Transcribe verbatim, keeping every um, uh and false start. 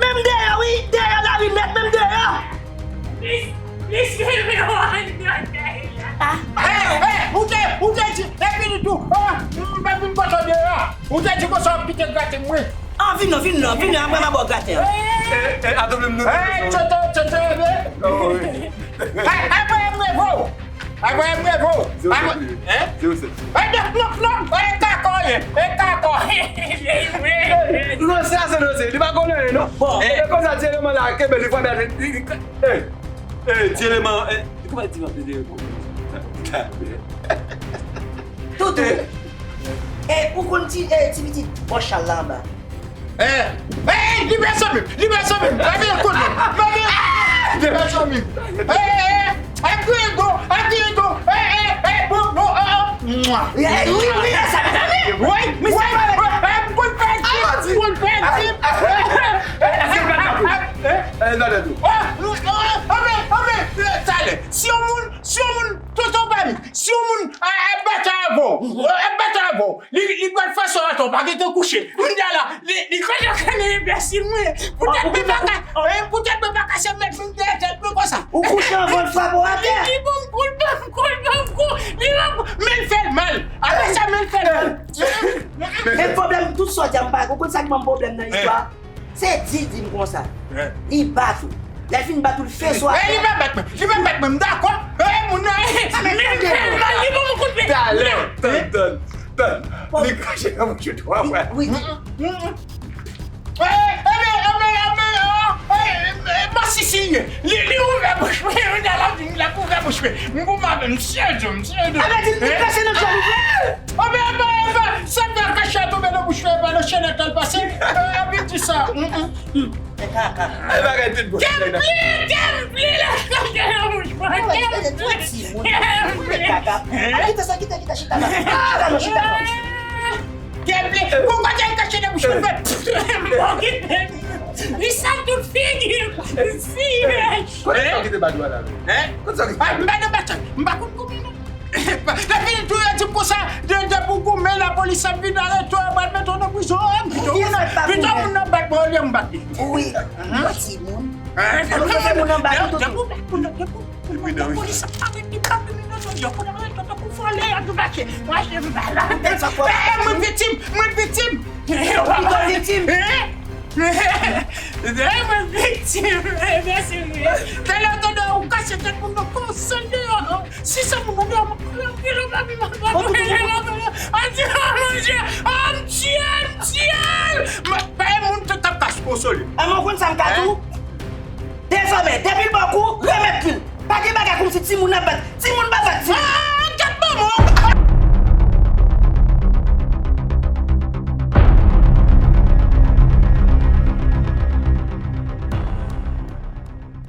Menm deyò, wi, deyò lari nèt, menm deyò. Plis, plis ke yo anndan deyò. Ah. Hey, hey, ou te, ou te di, epi li tou, oh, m pa vin kote w deyò. Ou te di konsa w ap kite grate mwen. Ah, vin non, vin non, vin non, apre m a ba w graten an. Eh, eh, atann, m nou. Hey, tchotcho, tchotcho, ebe. Oh, wi. Hey, apre m revo. Apre m revo. Zero sèt. Hein? Zero sèt. Hey, non, non, non, hey, kako ye, hey, kako. Non, se a se non, se, li pa konnen, non. Bon. E konsa, ti eleman la, kenbe, li fwa bèl, li, li, eh, eh, ti eleman, eh, kòman di, ti eleman? Toutou. Eh. Eh, ou konn ti, eh, ti pitit, bon, Chal la anba. Eh, eh, libè zanmi m, libè zanmi m, mande yon kout men, mande yon kout men, libè zanmi m. Eh, eh, eh, Gringo, eh, Gringo, eh, eh, eh, bon, bon, oh, oh, mwa. Eh, wi, wi, sa, mezanmi. Wi, wi, eh, m konn pèdi, m konn pèdi. Eh, eh, eh, eh, eh, eh, talè tou. Oh, oh, oh, oh, men, oh, men, eh, talè. Si yon moun, si yon moun, tonton pa m, si yon moun, eh, ap batay avè w, eh, ap batay avè w, Li, li pral fè sò atò, pa gentan kouche. Kounye a la, li, li konn yo konnen enbesil mwen. Poutèt mwen pa ka, eh, poutèt mwen pa ka se mèt vin dèyè tèt mwen konsa. Ou kouche anvan l frape w atè. Li, li ban m kou, li ban m kou, li ban m kou, li ban m kou. Men l fè l mal. Apre sa, men l fè l mal. Men pwoblèm, tout sa w di a m pa, ou konn sa ki ban m pwoblèm nan istwa? Se di, di m konsa. Li bat ou. Lè l fin bat ou, l fè swa. Eh, li pa bat mwen. Li pa bat mwen. M dakò. Eh, moun nan. Men, men, men, li ban m kout men. Talè, tann, tann. Tann, li krache nan bouch ou twa fwa. Wi. Masisi li ye. Li ouvè bouch mwen, li la vin la ouvè bouch mwen. M goumen avè l, m sèdi, m sèdi. Anben di l krache nan jwèt ou vre. Anben anben anben, sa fè krache a tonbe nan bouch mwen, pa nan chenèt la l pase. Epi di sa. E bagay tout bon. Kèm pli, kèm pli la krache nan bouch mwen. Kèm pli, kèm pli. Kite sa, kite, kite, chita la. Chita la. Kèm pli, gon kote l kache nan bouch mwen. Li sal tout figi. Si. Kote sa w kite badou a la? Hein? Kote sa w kite badou? M pa nan batay. M pa konn goumen non. Epi tou yo di m konsa, depi w goumen lapolis ap vin arete w, yo pral mete w nan prizon. Pito moun nan bat mwen olye m bat li. Wi, yon timoun. Yon timoun nan bat ou toutou. Depi w bat moun nan, depi w bat moun nan, lapolis ap arete w, ap vin nan zòn yo, pou nan arete w tankou vòlè, ap mache, mache m ba la. Mwen viktim, mwen viktim. Ou pito viktim. Mwen viktim, mèsi wi. Talè w tande ou kase tèt moun nan konsa deyò. Si se moun nan deyò, mwen pran pil ou pa pi mwen pran pil ou pa pi. Adye, oh mon Dieu, oh m tye l, m tye l. Pa e moun tout ap kase konsole. An mwen konn sa m ka di w. Dezòmè, depi l ba w kou, remèt li l. Pa gen bagay kòmsi timoun ap bat. Timoun pa bat timoun.